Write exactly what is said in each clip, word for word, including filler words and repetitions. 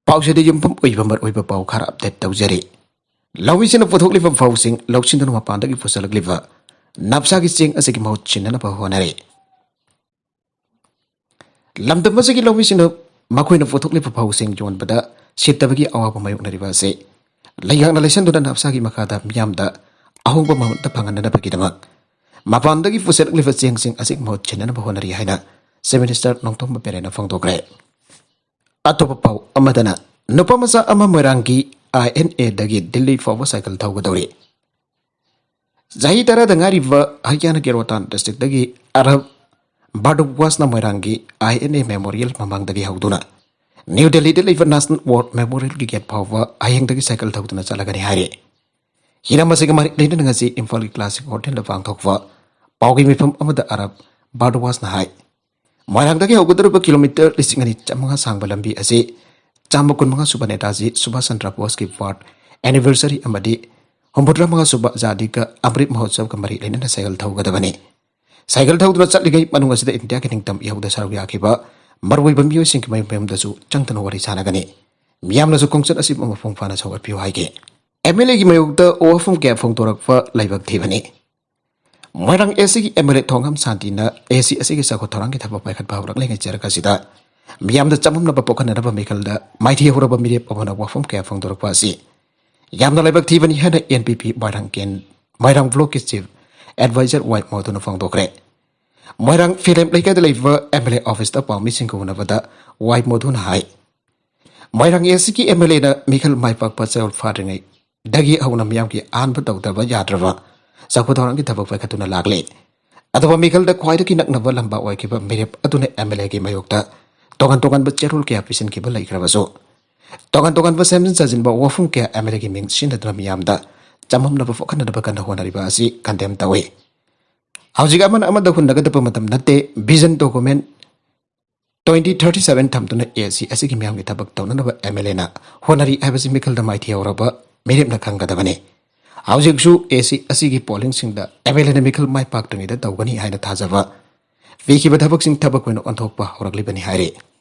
ꯄꯥꯎꯁꯤꯗ ꯌꯨꯝꯐꯝ ꯑꯣꯏꯕ ꯃꯔꯨꯑꯣꯏꯕ ꯄꯥꯎ ꯈꯔ ꯑꯞꯗꯦꯠ ꯇꯧꯖꯔꯤ꯫ ꯂꯧꯃꯤꯁꯤꯡꯅ ꯄꯨꯊꯣꯛꯂꯤꯕ ꯐꯧꯁꯤꯡ ꯂꯧꯁꯤꯟꯗꯨꯅ ꯃꯄꯥꯟꯗꯒꯤ ꯄꯨꯁꯤꯜꯂꯛꯂꯤꯕ ꯅꯞꯁꯥꯒꯤ ꯆꯦꯡ ꯑꯁꯤꯒꯤ ꯃꯍꯨꯠ ꯁꯤꯟꯅꯅꯕ ꯍꯣꯠꯅꯔꯤ꯫ ꯂꯝꯗꯝ ꯑꯁꯤꯒꯤ ꯂꯧꯃꯤꯁꯤꯡꯅ ꯃꯈꯣꯏꯅ ꯄꯨꯊꯣꯛꯂꯤꯕ ꯐꯧꯁꯤꯡ ꯌꯣꯟꯕꯗ ꯁꯤꯠꯇꯕꯒꯤ ꯑꯋꯥꯕ ꯃꯥꯌꯣꯛꯅꯔꯤꯕ ꯑꯁꯤ ꯂꯩꯉꯥꯛꯅ ꯂꯩꯁꯟꯗꯨꯅ ꯅꯞꯁꯥꯒꯤ ꯃꯈꯥꯗ ꯃꯤꯌꯥꯝꯗ ꯑꯍꯣꯡꯕ ꯃꯃꯜꯗ ꯐꯪꯍꯟꯅꯕꯒꯤꯗꯃꯛ ꯃꯄꯥꯟꯗꯒꯤ ꯄꯨꯁꯤꯜꯂꯛꯂꯤꯕ ꯆꯦꯡꯁꯤꯡ ꯑꯁꯤ ꯃꯍꯨꯠ ꯁꯤꯟꯅꯅꯕ ꯍꯣꯠꯅꯔꯤ ꯍꯥꯏꯅ ꯆꯤꯐ ꯃꯤꯅꯤꯁꯇꯔ ꯅꯣꯡꯊꯣꯝꯕꯝ ꯕꯤꯔꯦꯟꯅ ꯐꯣꯡꯗꯣꯛꯈ꯭ꯔꯦ꯫ ꯑꯇꯣꯞꯄ ꯄꯥꯎ ꯑꯃꯗꯅ, ꯅꯨꯄꯥ ꯃꯆꯥ ꯑꯃ ꯃꯣꯏꯔꯥꯡꯒꯤ ꯑꯥꯏ ꯑꯦꯟ ꯑꯦꯗꯒꯤ ꯗꯤꯜꯂꯤ ꯐꯥꯎꯕ ꯁꯥꯏꯀꯜ ꯊꯧꯒꯗꯧꯔꯤ꯫ ꯆꯍꯤ ꯇꯔꯥꯗ ꯉꯥꯏꯔꯤꯕ ꯍꯔꯤꯌꯥꯅꯥꯒꯤ ꯔꯣꯇꯥꯟ ꯗꯤꯁꯇ꯭ꯔꯤꯛꯇꯒꯤ ꯑꯔꯍꯕ ꯚꯥꯔꯗꯨꯋꯥꯖꯅ ꯃꯣꯏꯔꯥꯡꯒꯤ ꯑꯥꯏ ꯑꯦꯟ ꯑꯦ ꯃꯦꯃꯣꯔꯤꯌꯦꯜ ꯃꯃꯥꯡꯗꯒꯤ ꯍꯧꯗꯨꯅ ꯅ꯭ꯌꯨ ꯗꯦꯜꯂꯤꯗ ꯂꯩꯕ ꯅꯦꯁꯅꯦꯜ ꯋꯥꯔ ꯃꯦꯃꯣꯔꯤꯌꯦꯜꯒꯤ ꯒꯦꯠ ꯐꯥꯎꯕ ꯍꯌꯦꯡꯗꯒꯤ ꯁꯥꯏꯀꯜ ꯊꯧꯗꯨꯅ ꯆꯠꯂꯒꯅꯤ ꯍꯥꯏꯔꯤ꯫ ꯍꯤꯔꯝ ꯑꯁꯤꯒ ꯃꯔꯤ ꯂꯩꯅꯅ ꯉꯁꯤ ꯏꯝꯐꯥꯜꯒꯤ ꯀ꯭ꯂꯥꯁꯤꯛ ꯍꯣꯇꯦꯜꯗ ꯄꯥꯡꯊꯣꯛꯄ ꯄꯥꯎꯒꯤ ꯃꯤꯐꯝ ꯑꯃꯗ ꯑꯔꯍꯕ ꯚꯥꯔꯗꯨꯋꯥꯖꯅ ꯍꯥꯏ, ꯃꯣꯏꯔꯥꯡꯗꯒꯤ ꯍꯧꯒꯗꯧꯔꯤꯕ ꯀꯤꯂꯣꯃꯤꯇꯔ ꯂꯤꯁꯤꯡ ꯑꯅꯤ ꯆꯥꯃꯉꯥ ꯁꯥꯡꯕ ꯂꯝꯕꯤ ꯑꯁꯤ ꯆꯥꯝꯃ ꯀꯨꯟꯃꯉꯥ ꯁꯨꯕ ꯅꯦꯇꯥꯖꯤ ꯁꯨꯚꯥꯁ ꯆꯟꯗ꯭ꯔ ꯕꯣꯁꯀꯤ ꯕꯥꯔꯊ ꯑꯦꯅꯤꯚꯔꯁꯔꯤ ꯑꯃꯗꯤ ꯍꯨꯝꯐꯨꯇꯔꯥ ꯃꯉꯥ ꯁꯨꯕ ꯑꯖꯥꯗꯤ ꯀ ꯑꯃ꯭ꯔꯤꯠ ꯃꯍꯣꯠꯁꯕꯒ ꯃꯔꯤ ꯂꯩꯅꯅ ꯁꯥꯏꯀꯜ ꯊꯧꯒꯗꯕꯅꯤ꯫ ꯁꯥꯏꯀꯜ ꯊꯧꯗꯨꯅ ꯆꯠꯂꯤꯉꯩ ꯃꯅꯨꯡ ꯑꯁꯤꯗ ꯏꯟꯗꯤꯌꯥꯒꯤ ꯅꯤꯡꯇꯝ ꯏꯍꯧꯗ ꯁꯔꯨꯛ ꯌꯥꯈꯤꯕ ꯃꯔꯨꯑꯣꯏꯕ ꯃꯤꯑꯣꯏꯁꯤꯡꯒꯤ ꯃꯌꯨꯝ ꯃꯌꯨꯝꯗꯁꯨ ꯆꯪꯗꯨꯅ ꯋꯥꯔꯤ ꯁꯥꯟꯅꯒꯅꯤ꯫ ꯃꯤꯌꯥꯝꯅꯁꯨ ꯈꯣꯡꯆꯠ ꯑꯁꯤꯕꯨ ꯃꯄꯨꯡ ꯐꯥꯅ ꯁꯧꯒꯠꯄꯤꯌꯨ ꯍꯥꯏꯒꯦ꯫ ꯑꯦꯝ ꯑꯦꯜ ꯑꯦꯒꯤ ꯃꯥꯌꯣꯛꯇ ꯋꯥꯐꯝ ꯀꯌꯥ ꯐꯣꯡꯗꯣꯔꯛꯄ ꯂꯥꯏꯕꯛ ꯊꯤꯕꯅꯤ꯫ ꯃꯣꯏꯔꯥꯡ ꯑꯦ ꯁꯤꯒꯤ ꯑꯦꯝ ꯑꯦꯜ ꯑꯦ ꯊꯣꯡꯉꯝ ꯁꯥꯟꯇꯤꯅ ꯑꯦ ꯁꯤ ꯑꯁꯤꯒꯤ ꯆꯥꯎꯈꯠ ꯊꯧꯔꯥꯡꯒꯤ ꯊꯕꯛ ꯄꯥꯏꯈꯠꯄ ꯍꯧꯔꯛꯂꯤꯉꯩ ꯆꯔꯛ ꯑꯁꯤꯗ ꯃꯤꯌꯥꯝꯗ ꯆꯃꯝꯅꯕ ꯄꯣꯛꯍꯟꯅꯅꯕ ꯃꯤꯈꯜꯗ ꯃꯥꯏꯊꯤ ꯍꯧꯔꯕ ꯃꯤꯔꯦꯞ ꯑꯃꯅ ꯋꯥꯐꯝ ꯀꯌꯥ ꯐꯣꯡꯗꯣꯔꯛꯄ ꯑꯁꯤ ꯌꯥꯝꯅ ꯂꯥꯏꯕꯛ ꯊꯤꯕꯅꯤ ꯍꯥꯏꯅ ꯑꯦꯟ ꯄꯤ ꯄꯤ ꯃꯣꯏꯔꯥꯡ ꯀꯦꯟ-, ꯃꯣꯏꯔꯥꯡ ꯕ꯭ꯂꯣꯛꯀꯤ ꯆꯤꯐ ꯑꯦꯗꯚꯥꯏꯖꯔ ꯋꯥꯏ ꯃꯣꯗꯨꯅ ꯐꯣꯡꯗꯣꯛꯈ꯭ꯔꯦ꯫ ꯃꯣꯏꯔꯥꯡ ꯐꯤꯂꯦꯝ ꯂꯩꯀꯥꯏꯗ ꯂꯩꯕ ꯑꯦꯝ ꯑꯦꯜ ꯑꯦ ꯑꯣꯐꯤꯁꯇ ꯄꯥꯎꯃꯤꯁꯤꯡꯒ ꯎꯅꯕꯗ ꯋꯥꯏ ꯃꯣꯗꯨꯅ ꯍꯥꯏ, ꯃꯣꯏꯔꯥꯡ ꯑꯦ ꯁꯤꯒꯤ ꯑꯦꯝ ꯑꯦꯜ ꯑꯦꯅ ꯃꯤꯈꯜ ꯃꯥꯏ ꯄꯥꯛꯄ ꯆꯌꯣꯜ ꯐꯥꯗ꯭ꯔꯤꯉꯩꯗꯒꯤ ꯍꯧꯅ ꯃꯤꯌꯥꯝꯒꯤ ꯑꯍꯥꯟꯕ ꯇꯧꯗꯕ ꯌꯥꯗ꯭ꯔꯕ ꯆꯥꯎꯈꯠ ꯊꯧꯔꯥꯡꯒꯤ ꯊꯕꯛ ꯄꯥꯏꯈꯠꯇꯨꯅ ꯂꯥꯛꯂꯤ꯫ ꯑꯗꯨꯕꯨ ꯃꯤꯈꯜꯗ ꯈ꯭ꯋꯥꯏꯗꯒꯤ ꯅꯛꯅꯕ ꯂꯝꯕꯥ ꯑꯣꯏꯈꯤꯕ ꯃꯤꯔꯦꯞ ꯑꯗꯨꯅ ꯑꯦꯝ ꯑꯦꯜ ꯑꯦꯒꯤ ꯃꯥꯌꯣꯛꯇ ꯇꯣꯉꯥꯟ ꯇꯣꯉꯥꯟꯕ ꯆꯦꯔꯣꯜ ꯀꯌꯥ ꯄꯤꯁꯤꯟꯈꯤꯕ ꯂꯩꯈ꯭ꯔꯕꯁꯨ, ꯇꯣꯉꯥꯟ ꯇꯣꯉꯥꯟꯕ ꯁꯦꯝꯖꯤꯟ ꯁꯥꯖꯤꯟꯕ ꯋꯥꯐꯝ ꯀꯌꯥ ꯑꯦꯝ ꯑꯦꯜ ꯑꯦꯒꯤ ꯃꯤꯡ ꯁꯤꯖꯤꯟꯅꯗꯨꯅ ꯃꯤꯌꯥꯝꯗ ꯆꯃꯝꯅꯕ ꯄꯣꯛꯍꯟꯅꯅꯕ ꯀꯟꯅ ꯍꯣꯠꯅꯔꯤꯕ ꯑꯁꯤ ꯀꯟꯗꯦꯝ ꯇꯧꯏ꯫ ꯍꯧꯖꯤꯛ ꯑꯃꯅ ꯑꯃꯗ ꯍꯨꯟꯅꯒꯗꯕ ꯃꯇꯝ ꯅꯠꯇꯦ, vision document twenty thirty seven ꯊꯝꯗꯨꯅ ꯑꯦ ꯁꯤ ꯑꯁꯤꯒꯤ ꯃꯤꯌꯥꯝꯒꯤ ꯊꯕꯛ ꯇꯧꯅꯅꯕ ꯑꯦꯝ ꯑꯦꯜ ꯑꯦꯅ ꯍꯣꯠꯅꯔꯤ ꯍꯥꯏꯕꯁꯤ ꯃꯤꯈꯜꯗ ꯃꯥꯏꯊꯤꯍꯧꯔꯕ ꯃꯤꯔꯦꯞꯅ ꯈꯪꯒꯗꯕꯅꯤ꯫ ꯍꯧꯖꯤꯛꯁꯨ ꯑꯦ ꯁꯤ ꯑꯁꯤꯒꯤ ꯄꯣꯂꯤꯡꯁꯤꯡꯗ ꯑꯦꯝ ꯑꯦꯜ ꯑꯦꯅ ꯃꯤꯈꯜ ꯃꯥꯏ ꯄꯥꯛꯇ꯭ꯔꯤꯉꯩꯗ ꯇꯧꯒꯅꯤ ꯍꯥꯏꯅ ꯊꯥꯖꯕ ꯄꯤꯈꯤꯕ ꯊꯕꯛꯁꯤꯡ ꯊꯕꯛ ꯑꯣꯏꯅ ꯑꯣꯟꯊꯣꯛꯄ ꯍꯧꯔꯛꯂꯤꯕꯅꯤ ꯍꯥꯏꯔꯤ꯫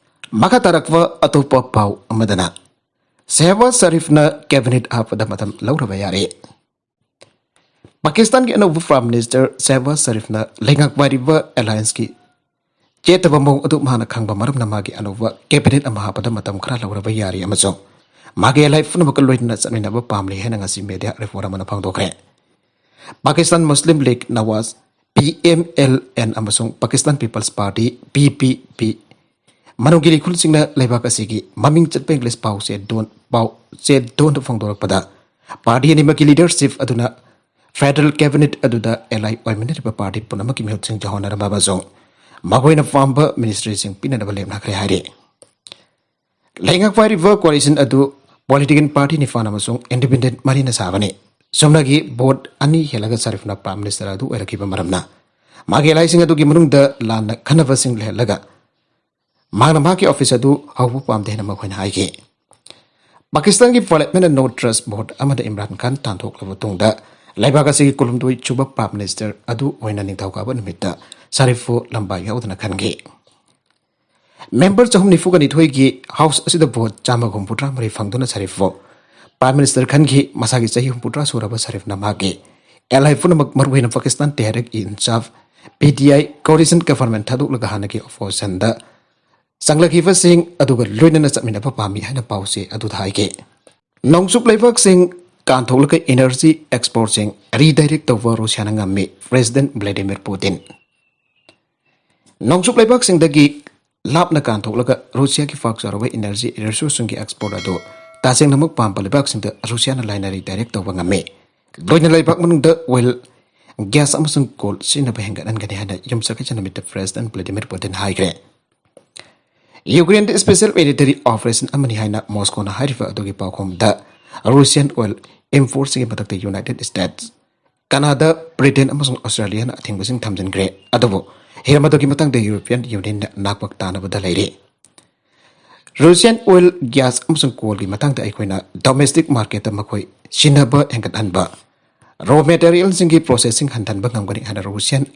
ꯃꯈꯥ ꯇꯥꯔꯛꯄ ꯑꯇꯣꯞꯄ ꯄꯥꯎ ꯑꯃꯗꯅ, ꯁꯦꯍꯕꯥꯖ ꯁꯔꯤꯐꯅ ꯀꯦꯕꯤꯅꯦꯠ ꯍꯥꯞꯄꯗ ꯃꯇꯝ ꯂꯧꯔꯕ ꯌꯥꯔꯦ꯫ ꯄꯥꯀꯤꯁꯇꯥꯟꯒꯤ ꯑꯅꯧꯕ ꯄ꯭ꯔꯥꯏꯝ ꯃꯤꯅꯤꯁꯇꯔ ꯁꯦꯍꯕꯥꯖ ꯁꯔꯤꯐꯅ ꯂꯩꯉꯥꯛ ꯄꯥꯏꯔꯤꯕ ꯑꯦꯂꯥꯌꯟꯁꯀꯤ ꯆꯦꯠꯇꯕ ꯃꯑꯣꯡ ꯑꯗꯨ ꯃꯍꯥꯛꯅ ꯈꯪꯕ ꯃꯔꯝꯅ ꯃꯥꯒꯤ ꯑꯅꯧꯕ ꯀꯦꯕꯤꯅꯦꯠ ꯑꯃ ꯍꯥꯞꯄꯗ ꯃꯇꯝ ꯈꯔ ꯂꯧꯔꯕ ꯌꯥꯔꯦ ꯑꯃꯁꯨꯡ ꯃꯥꯒꯤ ꯑꯦꯂꯥꯏ ꯄꯨꯝꯅꯃꯛꯀ ꯂꯣꯏꯅꯅ ꯆꯠꯃꯤꯟꯅꯕ ꯄꯥꯝꯂꯤ ꯍꯥꯏꯅ ꯉꯁꯤ ꯃꯦꯗꯤꯌꯥ ꯔꯤꯄꯣꯔꯠ ꯑꯃꯅ ꯐꯣꯡꯗꯣꯛꯈ꯭ꯔꯦ꯫ Pakistan Muslim League Nawaz, P M L N, ꯑꯃꯁꯨꯡ Pakistan peoples party, P P P, ꯃꯅꯨꯡꯒꯤ ꯂꯤꯈꯨꯜꯁꯤꯡꯅ ꯂꯩꯕꯥꯛ ꯑꯁꯤꯒꯤ ꯃꯃꯤꯡ ꯆꯠꯄ ꯏꯪꯂꯤꯁ ꯄꯥꯎ ꯆꯦꯗꯣꯟ ꯄꯥꯎ ꯆꯦꯗꯣꯟꯗ ꯐꯣꯡꯗꯣꯔꯛꯄꯗ, ꯄꯥꯔꯇꯤ ꯑꯅꯤꯃꯛꯀꯤ ꯂꯤꯗꯔꯁꯤꯞ ꯑꯗꯨꯅ ꯐꯦꯗꯔꯦꯜ ꯀꯦꯕꯤꯅꯦꯠ ꯑꯗꯨꯗ ꯑꯦꯂꯥꯏ ꯑꯣꯏꯃꯤꯟꯅꯔꯤꯕ ꯄꯥꯔꯇꯤ ꯄꯨꯝꯅꯃꯛꯀꯤ ꯃꯤꯍꯨꯠꯁꯤꯡ ꯌꯥꯍꯣꯟꯅꯔꯝꯕ ꯑꯃꯁꯨꯡ ꯃꯈꯣꯏꯅ ꯄꯥꯝꯕ ꯃꯤꯅꯤꯁꯇ꯭ꯔꯤꯁꯤꯡ ꯄꯤꯅꯅꯕ ꯂꯦꯞꯅꯈ꯭ꯔꯦ ꯍꯥꯏꯔꯤ꯫ ꯂꯩꯉꯥꯛ ꯄꯥꯏꯔꯤꯕ ꯀꯣꯑꯦꯂꯤꯁꯟ ꯑꯗꯨ ꯄꯣꯂꯤꯇꯤꯀꯦꯜ ꯄꯥꯔꯇꯤ ꯅꯤꯄꯥꯟ ꯑꯃꯁꯨꯡ ꯏꯟꯗꯤꯄꯦꯟꯗꯦꯟ ꯃꯔꯤꯅ ꯁꯥꯕꯅꯤ꯫ ꯆꯨꯝꯅꯒꯤ ꯚꯣꯠ ꯑꯅꯤ ꯍꯦꯜꯂꯒ ꯁꯔꯤꯐꯅ ꯄ꯭ꯔꯥꯏꯝ ꯃꯤꯅꯤꯁꯇꯔ ꯑꯗꯨ ꯑꯣꯏꯔꯛꯈꯤꯕ ꯃꯔꯝꯅ, ꯃꯥꯒꯤ ꯑꯦꯂꯥꯏꯁꯤꯡ ꯑꯗꯨꯒꯤ ꯃꯅꯨꯡꯗ ꯂꯥꯟꯅ ꯈꯟꯅꯕꯁꯤꯡ ꯂꯩꯍꯜꯂꯒ, ꯃꯍꯥꯛꯅ ꯃꯍꯥꯛꯀꯤ ꯑꯣꯐꯤꯁ ꯑꯗꯨ ꯍꯧꯕ ꯄꯥꯝꯗꯦ ꯍꯥꯏꯅ ꯃꯈꯣꯏꯅ ꯍꯥꯏꯈꯤ꯫ ꯄꯥꯀꯤꯁꯇꯥꯟꯒꯤ ꯄꯥꯔꯂꯤꯌꯥꯃꯦꯟꯅ ꯅꯣ ꯇ꯭ꯔꯁ ꯚꯣꯠ ꯑꯃꯗ ꯏꯝꯔꯥꯟ ꯈꯥꯟ ꯇꯥꯟꯊꯣꯛꯂꯕ ꯃꯇꯨꯡꯗ, ꯂꯩꯕꯥꯛ ꯑꯁꯤꯒꯤ ꯀꯨꯟꯍꯨꯝꯗꯣꯏ ꯁꯨꯕ ꯄ꯭ꯔꯥꯏꯝ ꯃꯤꯅꯤꯁꯇꯔ ꯑꯗꯨ ꯑꯣꯏꯅ ꯅꯤꯡꯊꯧꯀꯥꯕ ꯅꯨꯃꯤꯠꯇ ꯁꯔꯤꯐꯄꯨ ꯂꯝꯕꯥ ꯌꯥꯎꯗꯅ ꯈꯟꯈꯤ꯫ ꯃꯦꯝꯕꯔ ꯆꯍꯨꯝ ꯅꯤꯐꯨꯒ ꯅꯤꯊꯣꯏꯒꯤ ꯍꯥꯎꯁ ꯑꯁꯤꯗ ꯚꯣꯠ ꯆꯥꯝꯃꯒ ꯍꯨꯝꯐꯨꯇꯔꯥ ꯃꯔꯤ ꯐꯪꯗꯨꯅ ꯁꯔꯤꯐꯄꯨ ꯄ꯭ꯔꯥꯏꯝ ꯃꯤꯅꯤꯁꯇꯔ ꯈꯟꯈꯤ꯫ ꯃꯁꯥꯒꯤ ꯆꯍꯤ ꯍꯨꯝꯐꯨꯇꯔꯥ ꯁꯨꯔꯕ ꯁꯔꯤꯐꯅ ꯃꯍꯥꯛꯀꯤ ꯑꯦꯂꯥꯏ ꯄꯨꯝꯅꯃꯛ, ꯃꯔꯨꯑꯣꯏꯅ ꯄꯥꯀꯤꯁꯇꯥꯟ ꯇꯦꯍꯔꯤꯛ ꯏ ꯏꯟꯁꯥꯐ, ꯄꯤ ꯇꯤ ꯑꯥꯏ, ꯀꯣꯑꯦꯂꯤꯁꯟ ꯒꯚꯔꯟꯃꯦꯟꯠ ꯊꯥꯗꯣꯛꯂꯒ ꯍꯥꯟꯅꯒꯤ ꯑꯣꯄꯣꯖꯤꯁꯟꯗ ꯆꯪꯂꯛꯈꯤꯕꯁꯤꯡ ꯑꯗꯨꯒ ꯂꯣꯏꯅꯅ ꯆꯠꯃꯤꯟꯅꯕ ꯄꯥꯝꯃꯤ ꯍꯥꯏꯅ ꯄꯥꯎꯆꯦ ꯑꯗꯨꯗ ꯍꯥꯏꯈꯤ꯫ ꯅꯣꯡꯆꯨꯞ ꯂꯩꯕꯥꯛꯁꯤꯡ ꯀꯥꯟꯊꯣꯛꯂꯒ ꯏꯅꯔꯖꯤ ꯑꯦꯛꯁꯄꯣꯔꯠꯁꯤꯡ ꯔꯤꯗꯥꯏꯔꯦꯛ ꯇꯧꯕ ꯔꯨꯁꯤꯌꯥꯅ ꯉꯝꯃꯤ, ꯄ꯭ꯔꯦꯁꯤꯗꯦꯟꯠ ꯚ꯭ꯂꯥꯗꯤꯃꯤꯔ ꯄꯨꯇꯤꯟ꯫ ꯅꯣꯡꯆꯨꯞ ꯂꯩꯕꯥꯛꯁꯤꯡꯗꯒꯤ ꯂꯥꯞꯅ ꯀꯥꯟꯊꯣꯛꯂꯒ ꯔꯨꯁꯤꯌꯥꯒꯤ ꯄꯥꯛ ꯆꯥꯎꯔꯕ ꯏꯅꯔꯖꯤ ꯔꯤꯁꯣꯔꯁꯁꯤꯡꯒꯤ ꯑꯦꯛꯁꯄꯣꯔꯠ ꯑꯗꯨ ꯇꯁꯦꯡꯅꯃꯛ ꯄꯥꯝꯕ ꯂꯩꯕꯥꯛꯁꯤꯡꯗ ꯔꯨꯁꯤꯌꯥꯅ ꯂꯥꯏꯅ ꯔꯤꯗꯥꯏꯔꯦꯛ ꯇꯧꯕ ꯉꯝꯃꯤ꯫ ꯂꯣꯏꯅ ꯂꯩꯕꯥꯛ ꯃꯅꯨꯡꯗ ꯑꯣꯏꯜ, ꯒ꯭ꯌꯥꯁ ꯑꯃꯁꯨꯡ ꯀꯣꯜ ꯁꯤꯖꯤꯟꯅꯕ ꯍꯦꯟꯒꯠꯍꯟꯒꯅꯤ ꯍꯥꯏꯅ ꯌꯨꯝꯁꯀꯩꯁ ꯅꯨꯃꯤꯠꯇ ꯄ꯭ꯔꯦꯁꯤꯗꯦꯟꯠ ꯚ꯭ꯂꯥꯗꯤꯃꯤꯔ ꯄꯨꯇꯤꯟ ꯍꯥꯏꯈ꯭ꯔꯦ꯫ ꯌꯨꯀ꯭ꯔꯦꯟꯗ ꯏꯁꯄꯦꯁꯦꯜ ꯃꯤꯂꯤꯇꯔꯤ ꯑꯣꯄꯔꯦꯁꯟ ꯑꯃꯅꯤ ꯍꯥꯏꯅ ꯃꯣꯁꯀꯣꯅ ꯍꯥꯏꯔꯤꯕ ꯑꯗꯨꯒꯤ ꯄꯥꯎꯈꯨꯝꯗ, ꯔꯨꯁꯤꯌꯥꯟ ꯑꯣꯏꯜ ꯏꯝꯄꯣꯔꯠꯁꯤꯡꯒꯤ ꯃꯊꯛꯇ ꯌꯨꯅꯥꯏꯇꯦꯗ ꯁ꯭ꯇꯦꯠꯁ, ꯀꯅꯥꯗꯥ, ꯕ꯭ꯔꯤꯇꯦꯟ ꯑꯃꯁꯨꯡ ꯑꯣꯁꯇ꯭ꯔꯦꯂꯤꯌꯥꯅ ꯑꯊꯤꯡꯕꯁꯤꯡ ꯊꯝꯖꯤꯟꯈ꯭ꯔꯦ꯫ ꯑꯗꯨꯕꯨ ꯍꯤꯔꯝ ꯑꯗꯨꯒꯤ ꯃꯇꯥꯡꯗ ꯌꯨꯔꯣꯄꯤꯌꯟ ꯌꯨꯅꯤꯌꯟꯅ ꯅꯥꯛꯄꯛ ꯇꯥꯅꯕꯗ ꯂꯩꯔꯤ꯫ ꯔꯨꯁꯤꯌꯥꯟ ꯑꯣꯏꯜ, ꯒ꯭ꯌꯥꯁ ꯑꯃꯁꯨꯡ ꯀꯣꯜꯒꯤ ꯃꯇꯥꯡꯗ ꯑꯩꯈꯣꯏꯅ ꯗꯣꯃꯦꯁꯇꯤꯛ ꯃꯥꯔꯀꯦꯠꯇ ꯃꯈꯣꯏ ꯁꯤꯟꯅꯕ ꯍꯦꯟꯒꯠꯍꯟꯕ, ꯔꯣ ꯃꯦꯇꯔꯤꯌꯦꯜꯁꯤꯡꯒꯤ ꯄ꯭ꯔꯣꯁꯦꯁꯁꯤꯡ ꯍꯟꯊꯍꯟꯕ ꯉꯝꯒꯅꯤ ꯍꯥꯏꯅ ꯔꯨꯁꯤꯌꯥꯟ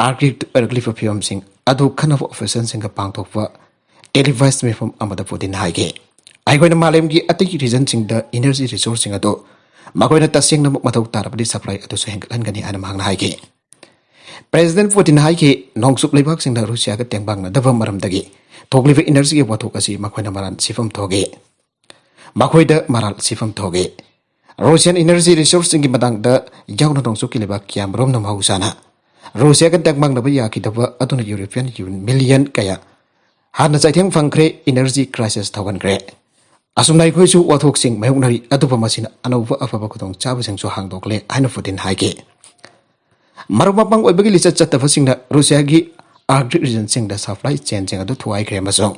ꯑꯥꯔꯀꯇꯤꯛꯇ ꯑꯣꯏꯔꯛꯂꯤꯕ ꯐꯤꯕꯝꯁꯤꯡ ꯑꯗꯨ ꯈꯟꯅꯕ ꯑꯣꯐꯤꯁꯔꯁꯤꯡꯒ ꯄꯥꯡꯊꯣꯛꯄ ꯇꯦꯂꯤꯚꯥꯏꯁ ꯃꯤꯐꯝ ꯑꯃꯗ ꯄꯨꯇꯤꯟꯅ ꯍꯥꯏꯈꯤ, "ꯑꯩꯈꯣꯏꯅ ꯃꯥꯂꯦꯝꯒꯤ ꯑꯇꯩꯒꯤ ꯔꯤꯖꯟꯁꯤꯡꯗ ꯏꯅꯔꯖꯤ ꯔꯤꯁꯣꯔꯁꯁꯤꯡ ꯑꯗꯨ ꯃꯈꯣꯏꯅ ꯇꯁꯦꯡꯅꯃꯛ ꯃꯊꯧ ꯇꯥꯔꯕꯗꯤ ꯁꯄ꯭ꯂꯥꯏ ꯑꯗꯨꯁꯨ ꯍꯦꯟꯒꯠꯍꯟꯒꯅꯤ" ꯍꯥꯏꯅ ꯃꯍꯥꯛꯅ ꯍꯥꯏꯈꯤ꯫ ꯄ꯭ꯔꯦꯁꯤꯗꯦꯟ ꯄꯨꯇꯤꯟꯅ ꯍꯥꯏꯈꯤ, "ꯅꯣꯡꯆꯨꯞ ꯂꯩꯕꯥꯛꯁꯤꯡꯅ ꯔꯨꯁꯤꯌꯥꯒ ꯇꯦꯡꯕꯥꯡꯅꯗꯕ ꯃꯔꯝꯗꯒꯤ ꯊꯣꯛꯂꯤꯕ ꯏꯅꯔꯖꯤꯒꯤ ꯋꯥꯊꯣꯛ ꯑꯁꯤ ꯃꯈꯣꯏꯅ ꯃꯔꯥꯜ ꯁꯤꯐꯝ ꯊꯣꯛꯏ꯫ ꯃꯈꯣꯏꯗ ꯃꯔꯥꯜ ꯁꯤꯐꯝ ꯊꯣꯛꯏ꯫ ꯔꯨꯁꯤꯌꯥꯟ ꯏꯅꯔꯖꯤ ꯔꯤꯁꯣꯔꯁꯁꯤꯡꯒꯤ ꯃꯇꯥꯡꯗ ꯌꯥꯎꯅ ꯅꯣꯡꯆꯨꯞꯀꯤ ꯂꯩꯕꯥꯛ ꯀꯌꯥꯃꯔꯨꯝꯅ ꯃꯍꯧꯁꯥꯅ ꯔꯨꯁꯤꯌꯥꯒ ꯇꯦꯡꯕꯥꯡꯅꯕ ꯌꯥꯈꯤꯗꯕ ꯑꯗꯨꯅ ꯌꯨꯔꯣꯄꯤꯌꯟ ꯌꯨꯅꯤꯌꯟ ꯃꯤꯂꯤꯌꯟ ꯀꯌꯥ ꯍꯥꯟꯅ ꯆꯩꯊꯦꯡ ꯐꯪꯈ꯭ꯔꯦ, ꯏꯅꯔꯖꯤ ꯀ꯭ꯔꯥꯏꯁꯤꯁ ꯊꯣꯛꯍꯟꯈ꯭ꯔꯦ꯫ ꯑꯁꯨꯝꯅ ꯑꯩꯈꯣꯏꯁꯨ ꯋꯥꯊꯣꯛꯁꯤꯡ ꯃꯥꯌꯣꯛꯅꯔꯤ, ꯑꯗꯨꯕꯨ ꯃꯁꯤꯅ ꯑꯅꯧꯕ ꯑꯐꯕ ꯈꯨꯗꯣꯡꯆꯥꯕꯁꯤꯡꯁꯨ ꯍꯥꯡꯗꯣꯛꯂꯦ" ꯍꯥꯏꯅ ꯄꯨꯇꯤꯟ ꯍꯥꯏꯈꯤ꯫ ꯃꯔꯨꯞ ꯃꯄꯥꯡ ꯑꯣꯏꯕꯒꯤ ꯂꯤꯆꯠ ꯆꯠꯇꯕꯁꯤꯡꯅ ꯔꯨꯁꯤꯌꯥꯒꯤ ꯑꯥꯔꯛꯇꯤꯛ ꯔꯤꯖꯟꯁꯤꯡꯗ ꯁꯄ꯭ꯂꯥꯏ ꯆꯦꯟꯁꯤꯡ ꯑꯗꯨ ꯊꯨꯒꯥꯏꯈ꯭ꯔꯦ ꯑꯃꯁꯨꯡ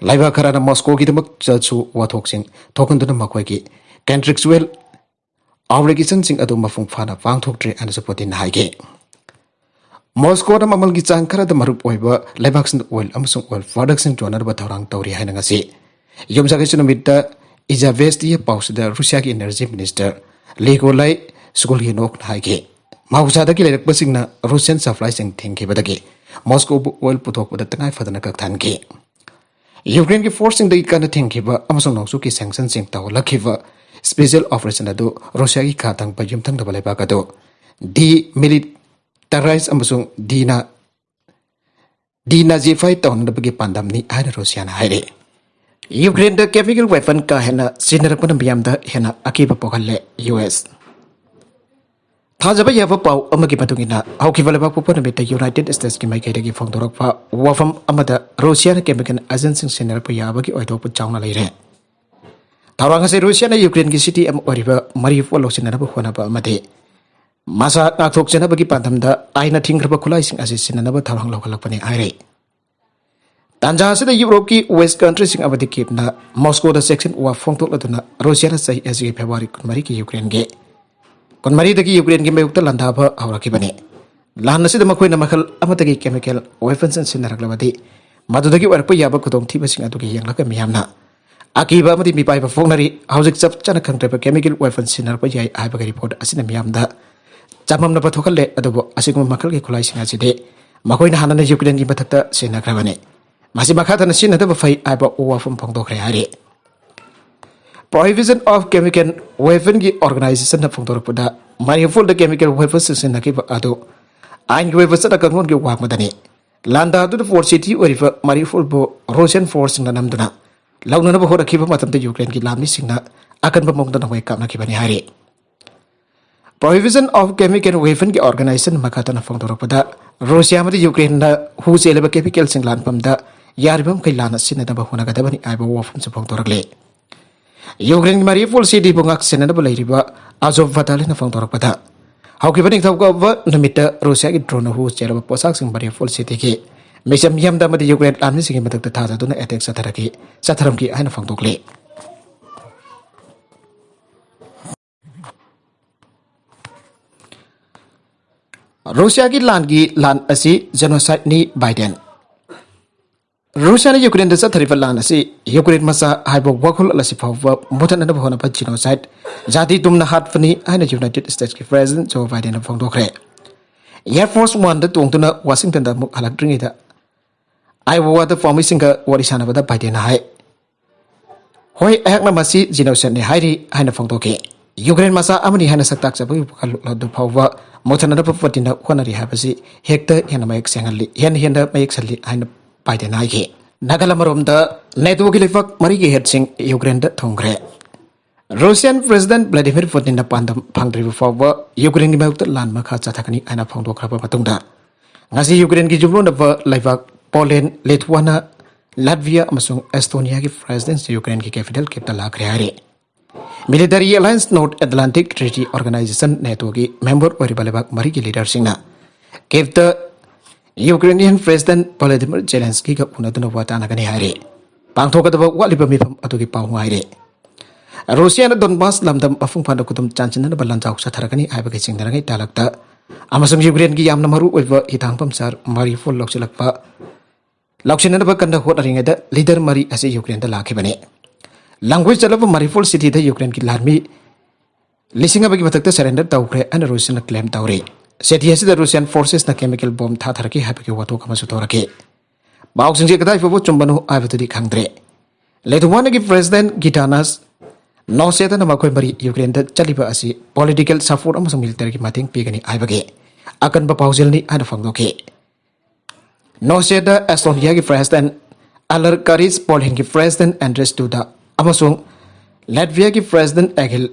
ꯂꯩꯕꯥꯛ ꯈꯔꯅ ꯃꯣꯁꯀꯣꯒꯤꯗꯃꯛꯇꯁꯨ ꯋꯥꯊꯣꯛꯁꯤꯡ ꯊꯣꯛꯍꯟꯗꯨꯅ ꯃꯈꯣꯏꯒꯤ ꯀꯟꯇ꯭ꯔꯦꯛꯆꯨꯋꯦꯜ ꯑꯣꯕ꯭ꯂꯤꯒꯦꯁꯟꯁꯤꯡ ꯑꯗꯨ ꯃꯄꯨꯡ ꯐꯥꯅ ꯄꯥꯡꯊꯣꯛꯇ꯭ꯔꯦ ꯍꯥꯏꯅꯁꯨ ꯄꯨꯇꯤꯟꯅ ꯍꯥꯏꯈꯤ꯫ ꯃꯣꯁꯀꯣꯅ ꯃꯃꯜꯒꯤ ꯆꯥꯡ ꯈꯔꯗ ꯃꯔꯨꯞ ꯑꯣꯏꯕ ꯂꯩꯕꯥꯛꯁꯤꯡꯗ ꯑꯣꯏꯜ ꯑꯃꯁꯨꯡ ꯑꯣꯏꯜ ꯄ꯭ꯔꯗꯛꯁꯤꯡ ꯌꯣꯟꯅꯅꯕ ꯊꯧꯔꯥꯡ ꯇꯧꯔꯤ ꯍꯥꯏꯅ ꯉꯁꯤ ꯌꯨꯝꯁꯥꯀꯩꯁꯥ ꯅꯨꯃꯤꯠꯇ ꯏꯖꯥꯚꯦꯁꯇꯤꯌꯥ ꯄꯥꯎꯁꯤꯗ ꯔꯨꯁꯤꯌꯥꯒꯤ ꯏꯅꯔꯖꯤ ꯃꯤꯅꯤꯁꯇꯔ ꯂꯤꯀꯣꯂꯥꯏ ꯁ꯭ꯀꯨꯜꯒꯤꯅꯣꯛꯅ ꯍꯥꯏꯈꯤ꯫ ꯃꯍꯧꯁꯥꯗꯒꯤ ꯂꯩꯔꯛꯄꯁꯤꯡꯅ ꯔꯨꯁꯤꯌꯟ ꯁꯄ꯭ꯂꯥꯏꯁꯤꯡ ꯊꯤꯡꯈꯤꯕꯗꯒꯤ ꯃꯣꯁꯀꯣꯕꯨ ꯑꯣꯏꯜ ꯄꯨꯊꯣꯛꯄꯗ ꯇꯉꯥꯏ ꯐꯗꯅ ꯀꯛꯊꯍꯟꯈꯤ꯫ ꯌꯨꯀ꯭ꯔꯦꯟꯒꯤ ꯐꯣꯔꯁꯁꯤꯡꯗꯒꯤ ꯀꯟꯅ ꯊꯤꯡꯈꯤꯕ ꯑꯃꯁꯨꯡ ꯅꯣꯡꯆꯨꯞꯀꯤ ꯁꯦꯡꯁꯟꯁꯤꯡ ꯇꯧꯍꯜꯂꯛꯈꯤꯕ ꯁ꯭ꯄꯦꯁꯤꯌꯦꯜ ꯑꯣꯄꯔꯦꯁꯟ ꯑꯗꯨ ꯔꯨꯁꯤꯌꯥꯒꯤ ꯈꯥ ꯊꯪꯕ ꯌꯨꯝꯊꯪꯅꯕ ꯂꯩꯕꯥꯛ ꯑꯗꯨ ꯗꯤꯃꯤꯂꯤꯇꯔꯥꯏꯖ ꯑꯃꯁꯨꯡ ꯗꯤꯅ ꯗꯤꯅꯥꯖꯤꯐꯥꯏ ꯇꯧꯅꯅꯕꯒꯤ ꯄꯥꯟꯗꯝꯅꯤ ꯍꯥꯏꯅ ꯔꯨꯁꯤꯌꯥꯅ ꯍꯥꯏꯔꯤ꯫ ꯌꯨꯀ꯭ꯔꯦꯟꯗ ꯀꯦꯃꯤꯀꯦꯜ ꯋꯦꯄꯟ ꯀꯥ ꯍꯦꯟꯅ ꯁꯤꯖꯤꯟꯅꯔꯛꯄꯅ ꯃꯤꯌꯥꯝꯗ ꯍꯦꯟꯅ ꯑꯀꯤꯕ ꯄꯣꯛꯍꯜꯂꯦ, ꯌꯨ ꯑꯦꯁ꯫ ꯊꯥꯖꯕ ꯌꯥꯕ ꯄꯥꯎ ꯑꯃꯒꯤ ꯃꯇꯨꯡ ꯏꯟꯅ, ꯍꯧꯈꯤꯕ ꯂꯩꯕꯥꯛꯄꯣꯛꯄ ꯅꯨꯃꯤꯠꯇ ꯌꯨꯅꯥꯏꯇꯦꯗ ꯁ꯭ꯇꯦꯠꯁꯀꯤ ꯃꯥꯏꯀꯩꯗꯒꯤ ꯐꯣꯡꯗꯣꯔꯛꯄ ꯋꯥꯐꯝ ꯑꯃꯗ ꯔꯨꯁꯤꯌꯥꯅ ꯀꯦꯃꯤꯀꯦꯜ ꯑꯦꯖꯦꯟꯁꯤꯡ ꯁꯤꯖꯤꯟꯅꯔꯛꯄ ꯌꯥꯕꯒꯤ ꯑꯣꯏꯊꯣꯛꯄ ꯆꯥꯎꯅ ꯂꯩꯔꯦ꯫ ꯊꯧꯔꯥꯡ ꯑꯁꯤ ꯔꯨꯁꯤꯌꯥꯅ ꯌꯨꯀ꯭ꯔꯦꯟꯒꯤ ꯁꯤꯇꯤ ꯑꯃ ꯑꯣꯏꯔꯤꯕ ꯃꯥꯔꯤꯎꯄꯣꯜ ꯂꯧꯁꯤꯟꯅꯅꯕ ꯍꯣꯠꯅꯕ ꯑꯃꯗꯤ ꯃꯁꯥ ꯉꯥꯛꯊꯣꯛꯆꯅꯕꯒꯤ ꯄꯥꯟꯗꯝꯗ ꯑꯥꯏꯟꯅ ꯊꯤꯡꯈ꯭ꯔꯕ ꯈꯨꯠꯂꯥꯏꯁꯤꯡ ꯑꯁꯤ ꯁꯤꯖꯤꯟꯅꯅꯕ ꯊꯧꯔꯥꯡ ꯂꯧꯈꯠꯂꯛꯄꯅꯤ ꯍꯥꯏꯔꯤ꯫ ꯇꯥꯟꯖꯥ ꯑꯁꯤꯗ ꯌꯨꯔꯣꯞꯀꯤ ꯋꯦꯁ ꯀꯟꯇ꯭ꯔꯤꯁꯤꯡ ꯑꯃꯗꯤ ꯀꯤꯞꯅ ꯃꯣꯁꯀꯣꯗ ꯆꯦꯛꯁꯤꯟ ꯋꯥ ꯐꯣꯡꯗꯣꯛꯂꯗꯨꯅ ꯔꯨꯁꯤꯌꯥꯅ ꯆꯍꯤ ꯑꯁꯤꯒꯤ ꯐꯦꯕ꯭ꯔꯨꯋꯥꯔꯤ ꯀꯨꯟꯃꯔꯤꯒꯤ ꯌꯨꯀ꯭ꯔꯦꯟꯒꯤ, ꯀꯨꯟꯃꯔꯤꯗꯒꯤ ꯌꯨꯀ꯭ꯔꯦꯟꯒꯤ ꯃꯥꯌꯣꯛꯇ ꯂꯥꯟꯗꯥꯕ ꯍꯧꯔꯛꯈꯤꯕꯅꯤ꯫ ꯂꯥꯟ ꯑꯁꯤꯗ ꯃꯈꯣꯏꯅ ꯃꯈꯜ ꯑꯃꯠꯇꯒꯤ ꯀꯦꯃꯤꯀꯦꯜ ꯋꯦꯄꯟꯁꯤꯡ ꯁꯤꯖꯤꯟꯅꯔꯛꯂꯕꯗꯤ ꯃꯗꯨꯗꯒꯤ ꯑꯣꯏꯔꯛꯄ ꯌꯥꯕ ꯈꯨꯗꯣꯡꯊꯤꯕꯁꯤꯡ ꯑꯗꯨꯒꯤ ꯌꯦꯡꯂꯒ ꯃꯤꯌꯥꯝꯅ ꯑꯀꯤꯕ ꯑꯃꯗꯤ ꯃꯤꯄꯥꯏꯕ ꯐꯣꯡꯅꯔꯤ꯫ ꯍꯧꯖꯤꯛ ꯆꯞ ꯆꯥꯅ ꯈꯪꯗ꯭ꯔꯤꯕ ꯀꯦꯃꯤꯀꯦꯜ ꯋꯦꯄꯟ ꯁꯤꯖꯤꯟꯅꯔꯛꯄ ꯌꯥꯏ ꯍꯥꯏꯕꯒꯤ ꯔꯤꯄꯣꯔꯠ ꯑꯁꯤꯅ ꯃꯤꯌꯥꯝꯗ ꯆꯃꯝꯅꯕ ꯊꯣꯛꯍꯜꯂꯦ, ꯑꯗꯨꯕꯨ ꯑꯁꯤꯒꯨꯝꯕ ꯃꯈꯜꯒꯤ ꯈꯨꯠꯂꯥꯏꯁꯤꯡ ꯑꯁꯤꯗꯤ ꯃꯈꯣꯏꯅ ꯍꯥꯟꯅꯅ ꯌꯨꯀ꯭ꯔꯦꯟꯒꯤ ꯃꯊꯛꯇ ꯁꯤꯖꯤꯟꯅꯈ꯭ꯔꯕꯅꯤ꯫ ꯃꯁꯤ ꯃꯈꯥ ꯇꯥꯅ ꯁꯤꯖꯤꯟꯅꯗꯕ ꯐꯩ ꯍꯥꯏꯕ ꯋꯥꯐꯝ ꯐꯣꯡꯗꯣꯛꯈ꯭ꯔꯦ ꯍꯥꯏꯔꯤ꯫ Prohibition of Chemical Weaponꯒꯤ organizationꯅ ꯐꯣꯡꯗꯣꯔꯛꯄꯗ, ꯃꯥꯔꯤꯌꯨꯄꯣꯜꯗ chemical weapon ꯁꯤꯖꯤꯟꯅꯈꯤꯕ ꯑꯗꯨ ꯑꯥꯏꯟꯒꯤ ꯑꯣꯏꯕ ꯆꯠꯅ ꯀꯥꯡꯂꯣꯟꯒꯤ ꯋꯥꯡꯃꯗꯅꯤ꯫ ꯂꯥꯟꯗꯥꯗꯨꯅ port city ꯑꯣꯏꯔꯤꯕ ꯃꯥꯔꯤꯌꯨꯄꯣꯜꯕꯨ Russian forceꯁꯤꯡꯅ ꯅꯝꯗꯨꯅ ꯂꯧꯅꯅꯕ ꯍꯣꯠꯅꯈꯤꯕ ꯃꯇꯝꯗ ꯌꯨꯀ꯭ꯔꯦꯟꯒꯤ ꯂꯥꯟꯃꯤꯁꯤꯡꯅ ꯑꯀꯟꯕ ꯃꯑꯣꯡꯗ ꯅꯣꯡꯃꯩ ꯀꯥꯞꯅꯈꯤꯕꯅꯤ ꯍꯥꯏꯔꯤ꯫ Prohibition of Chemical Weaponꯒꯤ organization ꯃꯈꯥ ꯇꯥꯅ ꯐꯣꯡꯗꯣꯔꯛꯄꯗ, ꯔꯨꯁꯤꯌꯥ ꯑꯃꯗꯤ ꯌꯨꯀ꯭ꯔꯦꯟꯅ ꯍꯨ ꯆꯦꯜꯂꯕ chemicalꯁꯤꯡ ꯂꯥꯟꯐꯝꯗ ꯌꯥꯔꯤꯕ ꯃꯈꯩ ꯂꯥꯟꯅ ꯁꯤꯖꯤꯟꯅꯗꯕ ꯍꯣꯠꯅꯒꯗꯕꯅꯤ ꯍꯥꯏꯕ ꯋꯥꯐꯝꯁꯨ ꯐꯣꯡꯗꯣꯔꯛꯂꯤ꯫ ꯌꯨꯀ꯭ꯔꯦꯟꯒꯤ ꯃꯥꯔꯤꯌꯨꯄꯣꯜ cityꯕꯨ ꯉꯥꯛ ꯁꯦꯟꯅꯅꯕ ꯂꯩꯔꯤꯕ ꯑꯖꯣꯚ ꯕꯇꯥꯂꯤꯌꯟꯅ ꯐꯣꯡꯗꯣꯔꯛꯄꯗ, ꯍꯧꯈꯤꯕ ꯅꯤꯡꯊꯧꯀꯥꯕ ꯅꯨꯃꯤꯠꯇ ꯔꯨꯁꯤꯌꯥꯒꯤ drone ꯍꯨ ꯆꯦꯜꯂꯕ ꯄꯣꯠꯁꯛꯁꯤꯡ ꯃꯥꯔꯤꯌꯨꯄꯣꯜ cityꯒꯤ ꯃꯤꯆꯝ ꯃꯤꯌꯥꯝꯗ ꯑꯃꯗꯤ ꯌꯨꯀ꯭ꯔꯦꯟ ꯂꯥꯟꯃꯤꯁꯤꯡꯒꯤ ꯃꯊꯛꯇ ꯊꯥꯗꯗꯨꯅ attack ꯆꯠꯊꯔꯛꯈꯤ, ꯆꯠꯊꯔꯝꯈꯤ ꯍꯥꯏꯅ ꯐꯣꯡꯗꯣꯛꯂꯤ꯫ ꯔꯨꯁꯤꯌꯥꯒꯤ ꯂꯥꯟꯒꯤ ꯂꯥꯟ ꯑꯁꯤ genocideꯅꯤ, ꯕꯥꯏꯗꯦꯟ꯫ ꯔꯨꯁꯤꯌꯥꯅ ꯌꯨꯀ꯭ꯔꯦꯟꯗ ꯆꯠꯊꯔꯤꯕ ꯂꯥꯟ ꯑꯁꯤ ꯌꯨꯀ꯭ꯔꯦꯟ ꯃꯆꯥ ꯍꯥꯏꯕ ꯋꯥꯈꯜꯂꯣꯟ ꯑꯁꯤ ꯐꯥꯎꯕ ꯃꯨꯊꯠꯅꯅꯕ ꯍꯣꯠꯅꯕ genocide, ꯖꯥꯇꯤ ꯇꯨꯝꯅ ꯍꯥꯠꯄꯅꯤ ꯍꯥꯏꯅ United Statesꯀꯤ President Joe Bidenꯅ ꯐꯣꯡꯗꯣꯛꯈ꯭ꯔꯦ꯫ Air Force Oneꯗ ꯇꯣꯡꯗꯨꯅ ꯋꯥꯁꯤꯡꯇꯟꯗ ꯑꯃꯨꯛ ꯍꯜꯂꯛꯇ꯭ꯔꯤꯉꯩꯗ Iowaꯗ ꯄꯥꯎꯃꯤꯁꯤꯡꯒ ꯋꯥꯔꯤ ꯁꯥꯟꯅꯕꯗ ꯕꯥꯏꯗꯦꯟꯅ ꯍꯥꯏ, "ꯍꯣꯏ, ꯑꯩꯍꯥꯛꯅ ꯃꯁꯤ genocideꯅꯤ ꯍꯥꯏꯔꯤ" ꯍꯥꯏꯅ ꯐꯣꯡꯗꯣꯛꯈꯤ꯫ ꯌꯨꯀ꯭ꯔꯦꯟ ꯃꯆꯥ ꯑꯃꯅꯤ ꯍꯥꯏꯅ ꯁꯛꯇꯥꯛꯆꯕꯒꯤ ꯋꯥꯈꯜꯂꯣꯟ ꯑꯗꯨ ꯐꯥꯎꯕ ꯃꯨꯊꯠꯅꯅꯕ ꯄꯨꯇꯤꯟꯅ ꯍꯣꯠꯅꯔꯤ ꯍꯥꯏꯕꯁꯤ ꯍꯦꯛꯇ ꯍꯦꯟꯅ ꯃꯌꯦꯛ ꯁꯦꯡꯍꯜꯂꯤ, ꯍꯦꯟꯅ ꯍꯦꯟꯅ ꯃꯌꯦꯛ ꯁꯜꯂꯤ ꯍꯥꯏꯅ ꯕꯥꯏꯗꯦꯟ ꯍꯥꯏꯈꯤ꯫ ꯅꯥꯒꯥꯂꯝ ꯑꯃꯔꯣꯝꯗ, NATOꯒꯤ ꯂꯩꯕꯥꯛ ꯃꯔꯤꯒꯤ headꯁꯤꯡ ꯌꯨꯀ꯭ꯔꯦꯟꯗ ꯊꯨꯡꯈ꯭ꯔꯦ꯫ ꯔꯨꯁꯤꯌꯥꯟ President Vladimir Putinꯅ ꯄꯥꯟꯗꯝ ꯐꯪꯗ꯭ꯔꯤꯕ ꯐꯥꯎꯕ ꯌꯨꯀ꯭ꯔꯦꯟꯒꯤ ꯃꯥꯌꯣꯛꯇ ꯂꯥꯟ ꯃꯈꯥ ꯆꯠꯊꯒꯅꯤ ꯍꯥꯏꯅ ꯐꯣꯡꯗꯣꯛꯈ꯭ꯔꯕ ꯃꯇꯨꯡꯗ, ꯉꯁꯤ ꯌꯨꯀ꯭ꯔꯦꯟꯒꯤ ꯌꯨꯝꯂꯣꯟꯅꯕ ꯂꯩꯕꯥꯛ ꯄꯣꯂꯦꯟ, ꯂꯤꯊꯨꯋꯥꯅꯥ, ꯂꯥꯠꯚꯤꯌꯥ ꯑꯃꯁꯨꯡ ꯑꯦꯁꯇꯣꯅꯤꯌꯥꯒꯤ Presidentꯁꯤꯡ ꯌꯨꯀ꯭ꯔꯦꯟꯒꯤ capital Kyivꯇ ꯂꯥꯛꯈ꯭ꯔꯦ ꯍꯥꯏꯔꯤ꯫ Military Alliance North Atlantic Treaty Organization, NATOꯒꯤ member ꯑꯣꯏꯔꯤꯕ ꯂꯩꯕꯥꯛ ꯃꯔꯤꯒꯤ leaderꯁꯤꯡꯅ Kyivꯇ Ukrainian President Volodymyr Zelenskyꯒ ꯎꯅꯗꯨꯅ ꯋꯥ ꯇꯥꯅꯒꯅꯤ ꯍꯥꯏꯔꯤ꯫ ꯄꯥꯡꯊꯣꯛꯀꯗꯕ ꯋꯥꯠꯂꯤꯕ ꯃꯤꯐꯝ ꯑꯗꯨꯒꯤ ꯄꯥꯎ ꯉꯥꯏꯔꯤ꯫ ꯔꯨꯁꯤꯌꯥꯅ ꯗꯣꯟꯕꯥꯁ ꯂꯝꯗꯝ ꯃꯄꯨꯡ ꯐꯥꯅ ꯈꯨꯗꯨꯝ ꯆꯥꯟꯁꯤꯟꯅꯅꯕ ꯂꯥꯟꯖꯥꯎ ꯆꯠꯊꯔꯒꯅꯤ ꯍꯥꯏꯕꯒꯤ ꯆꯤꯡꯅꯔꯉꯩ ꯇꯥꯂꯛꯇ ꯑꯃꯁꯨꯡ ꯌꯨꯀ꯭ꯔꯦꯟꯒꯤ ꯌꯥꯝꯅ ꯃꯔꯨ ꯑꯣꯏꯕ ꯍꯤꯊꯥꯡꯐꯝ ꯁꯍꯔ ꯃꯥꯔꯤꯌꯨꯄꯣꯜ ꯂꯧꯁꯤꯜꯂꯛꯄ, ꯂꯧꯁꯤꯟꯅꯅꯕ ꯀꯟꯅ ꯍꯣꯠꯅꯔꯤꯉꯩꯗ leader ꯃꯔꯤ ꯑꯁꯤ ꯌꯨꯀ꯭ꯔꯦꯟꯗ ꯂꯥꯛꯈꯤꯕꯅꯤ꯫ ꯂꯥꯡꯒꯣꯏ ꯆꯠꯂꯕ ꯃꯥꯔꯤꯌꯨꯄꯣꯜ cityꯗ ꯌꯨꯀ꯭ꯔꯦꯟꯒꯤ ꯂꯥꯟꯃꯤ ꯂꯤꯁꯤꯡ ꯑꯃꯒꯤ ꯃꯊꯛꯇ surrender ꯇꯧꯈ꯭ꯔꯦ ꯍꯥꯏꯅ ꯔꯨꯁꯤꯌꯥꯅ claim ꯇꯧꯔꯤ꯫ City ꯑꯁꯤꯗ Russian forcesꯅ chemical bomb ꯊꯥꯊꯔꯛꯈꯤ ꯍꯥꯏꯕꯒꯤ ꯋꯥꯊꯣꯛ ꯑꯃꯁꯨ ꯊꯣꯔꯛꯈꯤ꯫ ꯄꯥꯎꯁꯤꯡꯁꯦ ꯀꯗꯥꯏ ꯐꯥꯎꯕ ꯆꯨꯝꯕꯅꯣ ꯍꯥꯏꯕꯗꯨꯗꯤ ꯈꯪꯗ꯭ꯔꯦ꯫ ꯂꯤꯊꯨꯋꯥꯅꯤꯌꯥꯒꯤ ꯄ꯭ꯔꯦꯁꯤꯗꯦꯟꯠ ꯒꯤꯇꯥꯅꯁ ꯅꯣꯁꯦꯗꯥꯅ ꯃꯈꯣꯏ ꯃꯔꯤ ꯌꯨꯀ꯭ꯔꯦꯟꯗ ꯆꯠꯂꯤꯕ ꯑꯁꯤ ꯄꯣꯂꯤꯇꯤꯀꯦꯜ ꯁꯄꯣꯔꯠ ꯑꯃꯁꯨꯡ ꯃꯤꯂꯤꯇꯔꯤꯒꯤ ꯃꯇꯦꯡ ꯄꯤꯒꯅꯤ ꯍꯥꯏꯕꯒꯤ ꯑꯀꯟꯕ ꯄꯥꯎꯖꯦꯜꯅꯤ ꯍꯥꯏꯅ ꯐꯣꯡꯗꯣꯛꯈꯤ꯫ ꯅꯣꯁꯦꯗꯥ ꯑꯦꯁꯇꯣꯅꯤꯌꯥꯒꯤ ꯄ꯭ꯔꯦꯁꯤꯗꯦꯟꯠ ꯑꯂꯔ ꯀꯔꯤꯁ, ꯄꯣꯂꯦꯟꯒꯤ ꯄ꯭ꯔꯦꯁꯤꯗꯦꯟꯠ ꯑꯦꯟꯗ꯭ꯔꯦꯁ ꯗꯨꯗꯥ ꯑꯃꯁꯨꯡ ꯂꯦꯠꯚꯤꯌꯥꯒꯤ ꯄ꯭ꯔꯦꯁꯤꯗꯦꯟꯠ ꯑꯦꯒꯤꯜ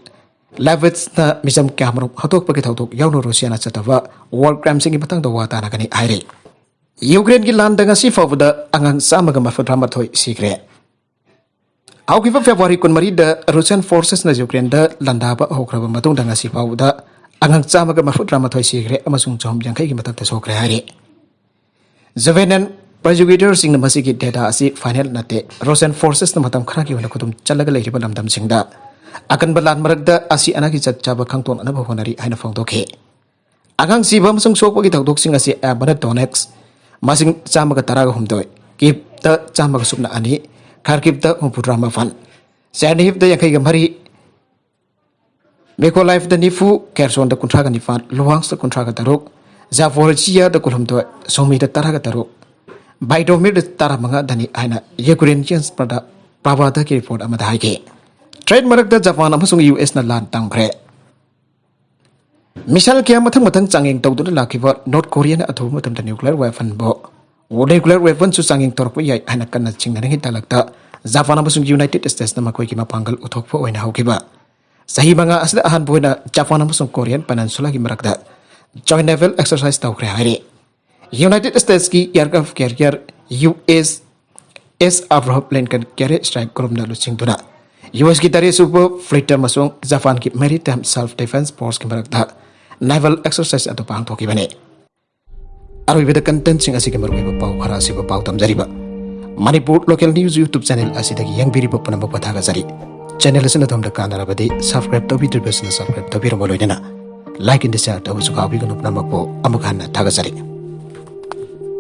ꯂꯦꯚꯤꯠꯁꯅ ꯃꯤꯆꯝ ꯀꯌꯥꯃꯔꯨꯝ ꯍꯥꯠꯇꯣꯛꯄꯒꯤ ꯊꯧꯗꯣꯛ ꯌꯥꯎꯅ ꯔꯨꯁꯤꯌꯥꯅ ꯆꯠꯊꯕ ꯋꯥꯔ ꯀ꯭ꯔꯥꯏꯝꯁꯤꯡꯒꯤ ꯃꯇꯥꯡꯗ ꯋꯥ ꯇꯥꯅꯒꯅꯤ ꯍꯥꯏꯔꯤ꯫ ꯌꯨꯀ꯭ꯔꯦꯟꯒꯤ ꯂꯥꯟꯗ ꯉꯁꯤ ꯐꯥꯎꯕꯗ ꯑꯉꯥꯡ ꯆꯥꯝꯃꯒ ꯃꯔꯐꯨꯇꯔꯥꯃꯥꯊꯣꯏ ꯁꯤꯈ꯭ꯔꯦ꯫ ꯍꯧꯈꯤꯕ ꯐꯦꯕ꯭ꯔꯨꯋꯥꯔꯤ ꯀꯨꯟꯃꯔꯤꯗ ꯔꯨꯁꯤꯌꯥꯟ ꯐꯣꯔꯁꯦꯁꯅ ꯌꯨꯀ꯭ꯔꯦꯟꯗ ꯂꯥꯟꯗꯥꯕ ꯍꯧꯈ꯭ꯔꯕ ꯃꯇꯨꯡꯗ ꯉꯁꯤ ꯐꯥꯎꯕꯗ ꯑꯉꯥꯡ ꯆꯥꯝꯃꯒ ꯃꯔꯐꯨꯇꯔꯥꯃꯥꯊꯣꯏ ꯁꯤꯈ꯭ꯔꯦ ꯑꯃꯁꯨꯡ ꯆꯍꯨꯝ ꯌꯥꯡꯈꯩꯒꯤ ꯃꯊꯛꯇ ꯁꯣꯛꯈ꯭ꯔꯦ ꯍꯥꯏꯔꯤ꯫ ꯖꯨꯚꯦꯅꯥꯏꯜ ꯄ꯭ꯔꯣꯁꯤꯀ꯭ꯌꯨꯇꯔꯁꯤꯡꯅ ꯃꯁꯤꯒꯤ ꯗꯦꯇꯥ ꯑꯁꯤ ꯐꯥꯏꯅꯦꯜ ꯅꯠꯇꯦ꯫ ꯔꯨꯁꯤꯌꯥꯟ ꯐꯣꯔꯁꯦꯁꯅ ꯃꯇꯝ ꯈꯔꯒꯤ ꯑꯣꯏꯅ ꯈꯨꯗꯨꯝ ꯆꯠꯂꯒ ꯂꯩꯔꯤꯕ ꯂꯝꯗꯝꯁꯤꯡꯗ ꯑꯀꯟꯕ ꯂꯥꯟ ꯃꯔꯛꯇ ꯑꯁꯤ ꯑꯅꯥꯒꯤ ꯆꯞ ꯆꯥꯕ ꯈꯪꯗꯣꯛꯅꯅꯕ ꯍꯣꯠꯅꯔꯤ ꯍꯥꯏꯅ ꯐꯣꯡꯗꯣꯛꯈꯤ꯫ ꯑꯉꯥꯡ ꯁꯤꯕ ꯑꯃꯁꯨꯡ ꯁꯣꯛꯄꯒꯤ ꯊꯧꯗꯣꯛꯁꯤꯡ ꯑꯁꯤ ꯑꯌꯥꯝꯕꯅ ꯗꯣꯅꯦꯠꯁ ꯃꯁꯤꯡ ꯆꯥꯝꯃꯒ ꯇꯔꯥꯒ ꯍꯨꯝꯗꯣꯏ, ꯀꯤꯞꯇ ꯆꯥꯝꯃꯒ ꯁꯨꯞꯅ ꯑꯅꯤ, ꯈꯥꯔꯀꯤꯞꯇ ꯍꯨꯝꯐꯨꯇꯔꯥ ꯃꯥꯄꯟ, ꯆꯦꯔꯅꯤꯍꯤꯞꯇ ꯌꯥꯡꯈꯩꯒ ꯃꯔꯤ, ꯃꯤꯀꯣꯂꯥꯏꯚꯇ ꯅꯤꯐꯨ, ꯈꯦꯔꯁꯣꯟꯗ ꯀꯨꯟꯊ꯭ꯔꯥꯒ ꯅꯤꯄꯥꯟ, ꯂꯨꯍꯥꯟꯁꯇ ꯀꯨꯟꯊ꯭ꯔꯥꯒ ꯇꯔꯨꯛ, ꯖꯥꯄꯣꯔꯤꯖꯤꯌꯥꯗ ꯀꯨꯟꯍꯨꯝꯗꯣꯏ, ꯁꯨꯃꯤꯗ ꯇꯔꯥꯒ ꯇꯔꯨꯛ, ꯕꯥꯏꯗꯣꯃꯤꯔꯗ ꯇꯔꯥꯃꯉꯥꯗꯅꯤ ꯍꯥꯏꯅ ꯌꯨꯀ꯭ꯔꯦꯅꯤꯌꯟꯁ ꯄ꯭ꯔꯚꯥꯗꯥꯒꯤ ꯔꯤꯄꯣꯔꯠ ꯑꯃꯗ ꯍꯥꯏꯈꯤ꯫ ꯇ꯭ꯔꯦꯠ ꯃꯔꯛꯇ ꯖꯄꯥꯟ ꯑꯃꯁꯨꯡ ꯌꯨ ꯑꯦꯁꯅ ꯂꯥꯟ ꯇꯝꯈ꯭ꯔꯦ꯫ ꯃꯤꯁꯥꯏꯜ ꯀꯌꯥ ꯃꯊꯪ ꯃꯊꯪ ꯆꯥꯡꯌꯦꯡ ꯇꯧꯗꯨꯅ ꯂꯥꯛꯈꯤꯕ ꯅꯣꯔꯠ ꯀꯣꯔꯤꯌꯥꯅ ꯑꯊꯨꯕ ꯃꯇꯝꯗ ꯅ꯭ꯌꯨꯀ꯭ꯂꯤꯌꯔ ꯋꯦꯄꯟꯕꯨ, ꯅ꯭ꯌꯨꯀ꯭ꯂꯤꯌꯔ ꯋꯦꯄꯟꯁꯨ ꯆꯥꯡꯌꯦꯡ ꯇꯧꯔꯛꯄ ꯌꯥꯏ ꯍꯥꯏꯅ ꯀꯟꯅ ꯆꯤꯡꯅꯔꯤꯉꯩ ꯇꯥꯂꯛꯇ ꯖꯄꯥꯟ ꯑꯃꯁꯨꯡ ꯌꯨꯅꯥꯏꯇꯦꯗ ꯁ꯭ꯇꯦꯠꯁꯅ ꯃꯈꯣꯏꯒꯤ ꯃꯄꯥꯡꯒꯜ ꯎꯠꯊꯣꯛꯄ ꯑꯣꯏꯅ ꯍꯧꯈꯤꯕ ꯆꯍꯤ ꯃꯉꯥ ꯑꯁꯤꯗ ꯑꯍꯥꯟꯕ ꯑꯣꯏꯅ ꯖꯄꯥꯟ ꯑꯃꯁꯨꯡ ꯀꯣꯔꯤꯌꯟ ꯄꯦꯅꯤꯟꯁꯨꯂꯥꯒꯤ ꯃꯔꯛꯇ ꯖꯣꯏꯟ ꯅꯦꯚꯦꯜ ꯑꯦꯛꯁꯔꯁꯥꯏꯁ ꯇꯧꯈ꯭ꯔꯦ ꯍꯥꯏꯔꯤ꯫ ꯌꯨꯅꯥꯏꯇꯦꯗ ꯁ꯭ꯇꯦꯠꯁꯀꯤ aircraft carrier U S S Abraham Lincoln carrier strike ꯒ꯭ꯔꯨꯞꯅ ꯂꯨꯆꯤꯡꯗꯨꯅ ꯌꯨ ꯑꯦꯁꯀꯤ ꯇꯔꯦꯠ ꯁꯨꯕ ꯐ꯭ꯂꯤꯠ ꯑꯃꯁꯨꯡ ꯖꯄꯥꯟꯒꯤ ꯃꯦꯔꯤꯇꯥꯏꯝ ꯁꯦꯜꯐ ꯗꯤꯐꯦꯟꯁ ꯐꯣꯔꯁꯀꯤ ꯃꯔꯛꯇ ꯅꯦꯚꯦꯜ ꯑꯦꯛꯁꯔꯁꯥꯏꯁ ꯑꯗꯨ ꯄꯥꯡꯊꯣꯛꯈꯤꯕꯅꯤ꯫ ꯑꯔꯣꯏꯕꯗ ꯀꯟꯇꯦꯟꯠꯁꯤꯡ ꯑꯁꯤꯒꯤ ꯃꯔꯨꯑꯣꯏꯕ ꯄꯥꯎ ꯈꯔ ꯑꯁꯤꯕꯨ ꯄꯥꯎꯗꯝꯖꯔꯤꯕ Manipur local news YouTube channel ꯑꯁꯤꯗꯒꯤ ꯌꯦꯡꯕꯤꯔꯤꯕ ꯄꯨꯝꯅꯃꯛꯄꯨ ꯊꯥꯒꯠꯆꯔꯤ꯫ ꯆꯦꯅꯦꯜ ꯑꯁꯤꯅ ꯑꯗꯣꯝꯗ ꯀꯥꯟꯅꯔꯕꯗꯤ ꯁꯕꯁꯀ꯭ꯔꯥꯏꯕ ꯇꯧꯕꯤꯗ꯭ꯔꯤꯕꯁꯤꯡꯅ ꯁꯕꯁꯀ꯭ꯔꯥꯏꯕ ꯇꯧꯕꯤꯔꯝꯕ ꯂꯣꯏꯅꯅ ꯂꯥꯏꯛ ꯑꯦꯟ ꯁꯤꯌꯥꯔ ꯇꯧꯕꯁꯨ ꯀꯥꯎꯕꯤꯒꯅꯨ꯫ ꯄꯨꯝꯅꯃꯛꯄꯨ ꯑꯃꯨꯛ ꯍꯟꯅ ꯊꯥꯒꯠꯆꯔꯤ꯫